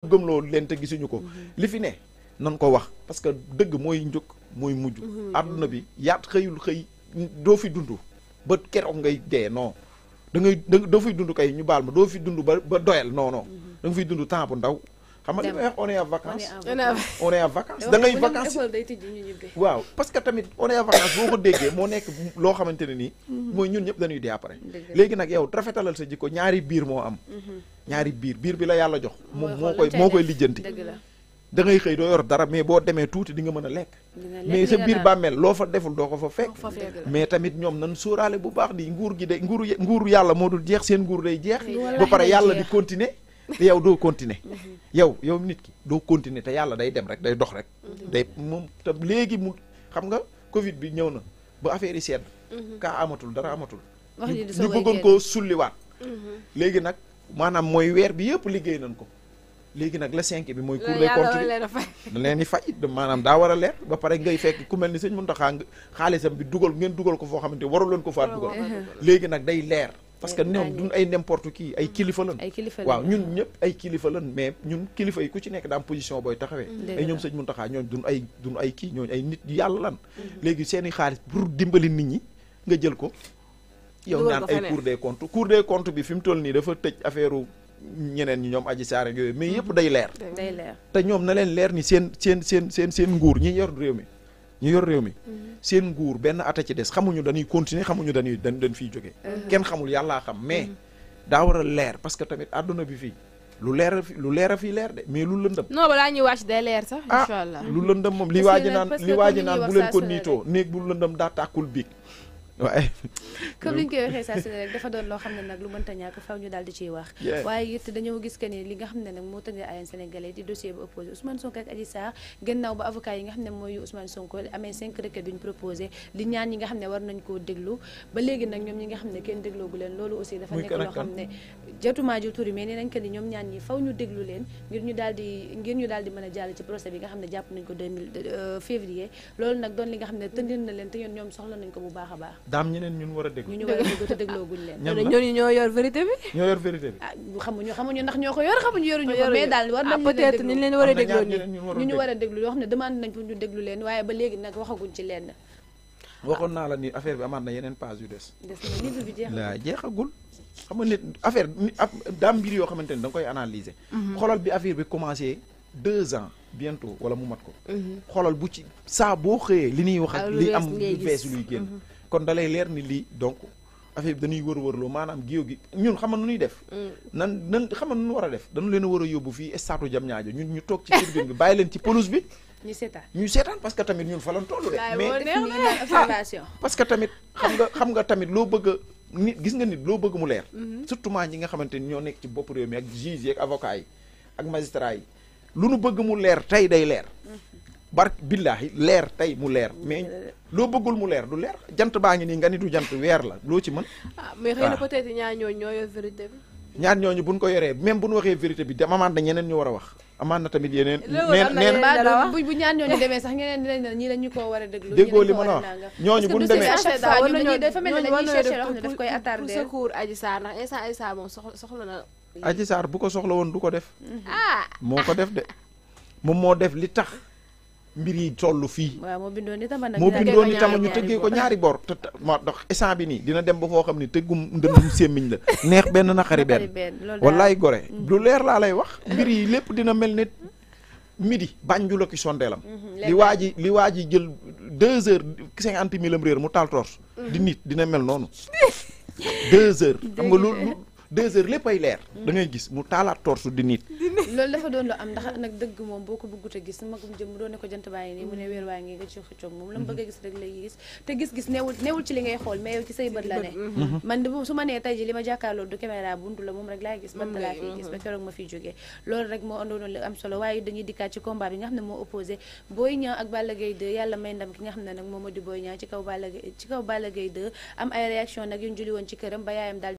gëmloo leen te gisuñu ko li fi ne nan ko wax parce que dëgg mooy njëkk mooy mujj àdduna bi yaat xëyul xëy doo fi dund ba keroog ngay dee non doo fiy dund kay ñu baal ma doo fi dund ba doyal non non da nga fiy dund temps bu ndaw xam nga li may wax on est en vacances on est en vacances da ngay vacances waaw parce que tamit on est en vacances boo ko déggee moo nekk loo xamante ne nii mooy ñun ñëpp dañuy dee après léegi nag yow rafetalal sa jikko ñaari biir moo am ñaari biir bi la yàlla jox moom moo koy lijjanti da ngay xëy doo yor dara mais boo demee tuuti di nga mën a lekk mais sa biir bàmmeel loo fa deful doo ko fa fekk mais tamit ñoom nan sóoraale bu baax di nguur gi de nguuru yàlla moo dul jeex seen nguur day jeex ba pare yàlla di continuer te yow doo continuer yow nit ki doo continuer te yàlla day dem rek day dox rek day moom te léegi mu xam nga Covid bi ñëw na ba affaire yi sedd kaa amatul dara amatul ñu bëggoon koo sulliwaat léegi nag maanaam mooy weer bi yëpp liggéey nañ ko léegi nag la 5 bi mooy cour des comptes bi da leen di fay maanaam daa war a leer ba pare ngay fekk ku mel ni sëñ Mountakha xaalisam bi ngeen dugal ko foo xamante waru leen ko faa dugal léegi nag day leer parce que ñoom duñ ay n'importe qui ay kilifa lan waaw ñun ñëpp ay kilifa lan mais ñun kilifa yi ku ci nekk daam position booy taxawee ay ñoom sëñ Mountakha ñooñ duñ ay kii ñooñu ay nit yàlla lan léegi seeni xaalis pour dimbali nit ñi nga jël ko yow naan ay cour des comptes bi fi mu toll nii dafa tëj affaire ñeneen ñi ñoom Adji Sarr ak yooyu mais yëpp day leer te ñoom na leen leer ni seen nguur ñi yor réew mi seen nguur benn ata ci des xamuñu dañuy continuer xamuñu dañ fiy jógee kenn xamul yàllaa xam mais daa war a leer parce que tamit àdduna bi fii lu leer a fii leer de mais lu lëndëm non balaa ñuy wàcc day leer sax incha allah lu lëndëm moom li waaji naan bu leen ko niitoo néeg bu lëndëm daa tàkkul biig waaye comme li ñu koy waxee saa su ne rek dafa doon loo xam ne nag lu mënta ñàkk faw ñu daal di ciy wax waaye it dañoo gis que ni li nga xam ne nag moo tënkee ay sénégalais di dossier bu opposé Ousmane Sonko ak Adji Sarr gannaaw ba avocat yi nga xam ne mooy Ousmane Sonko amee 5 requêtes yu ñu proposé di ñaan ñi nga xam ne war nañ koo déglu ba léegi nag ñoom ñi nga xam ne kenn dégloogu leen loolu aussi dafa nekk loo xam ne jotumaa ju turi mais nee nañ que ni ñoom ñaan ñi faw ñu déglu leen ngir ñu daal di mën a jàll ci procès bi nga xam ne jàpp nañ ko février loolu nag doon li nga xam ne tëndil na leen te ñoom soxla nañ ko bu baax a baax daam ñeneen ñun war a déglu ñu war a déglu te déglooguñ leen ñooñu ñoo yor vérité bi ah xamuñu ndax ñoo ko yor xamuñu yoruñu ko mais daal war nañ peut-être ñu leen war a dégloo ñu war a déglu yoo xam ne demande nañ pour ñu déglu leen waaye ba léegi nag waxaguñ ci lenn waxoon naa la ni affaire bi amaat na yeneen page yu des na livre bi jeexagul xam nga nit affaire daam mbir yoo xamante ni da nga koy analyser xoolal bi affaire bi commencé 2 ans bientôt wala mu mat ko xoolal bu ci saa boo xëyee li ñuy wax ak li am lu bees luy génn kon dalay leer ni lii donc affaire bi dañuy wër-wërloo maanaam géew gi ñun xam nga nu ñuy def nan xam nga nu ñu war a def dañu leen a war a yóbbu fii stade Diamniadio ñun ñu toog ci tribune bi bàyyi leen ci pelouse bi ñu seetaan parce que tamit ñun fa lañ toll de mais parce que tamit xam nga tamit loo bëgg a nit gis nga nit loo bëgg mu leer surtout ñi nga xamante ni ñoo nekk ci bopp réew mi ak juge yi ak avocat yi ak magistrat yi lu nu bëgg mu leer tey day leer billaahi leer tey mu leer mais loo bëggul mu leer du leer jant baa ngi nii nga ni du jant weer la loo ci mën mais xëy na peut-être ñaar ñooñu ñoo yor vérité bi ñaar ñooñu buñ ko yoree même bu ñu waxee vérité bi dem amaan na ñeneen ñu war a wax amaan na tamit yeneen bu ñaar ñooñu demee sax ñeneen dinañ ne ñii dañu ko war a déglu déggoo li ma la wax ñooñu buñ demee dafa mel ne dañuy chercher loo xam ne daf koy attardé secours Adji Sarr ndax instant Adji Sarr moom soxla na Adji Sarr bu ko soxla woon du ko def moo ko def de moom moo def li tax mbir yi toll fii waaw moo bindoon itam ñu tëggee ko ñaari bor te moo tax instant bi nii dina dem ba foo xam ne tëggum ndëndum sémmiñ la neex benn naqari benn wallaay gore lu leer laa lay wax mbir yi lépp dina mel ne midi Banjul ak sondeelam li waa ji jël 2 heures 50 000 am réer mu taal torche di nit dina mel noonu 2 heures xam nga loolu 2 heures lépp ay leer da ngay gis mu taalaat torsu di nit loolu dafa doon lu am ndax nag dëgg moom boo ko bëggut a gis magum jëm mu doon ne ko jant baa ngi nii mu ne weer waa ngi nga ci xëccoog moom la mu bëgg a gis rek lay gis te gis-gis newul ci li ngay xool mais yow ci say bët la ne man su ma nee tey ji li ma jàkkaarloo du caméra buntu la moom rek laay gis bët laa fiy gis ba keroog ma fiy jógee loolu rek moo andoonoon li am solo waaye dañuy dikkaat ci combat bi nga xam ne moo opposé Boy Niang ak Balla Gaye 2 yàlla may ndam ki nga xam ne nag moom moo di Boy Niang ci kaw Balla Gaye 2 am ay réaction nag yuñ juli woon ci këram ba yaayam daal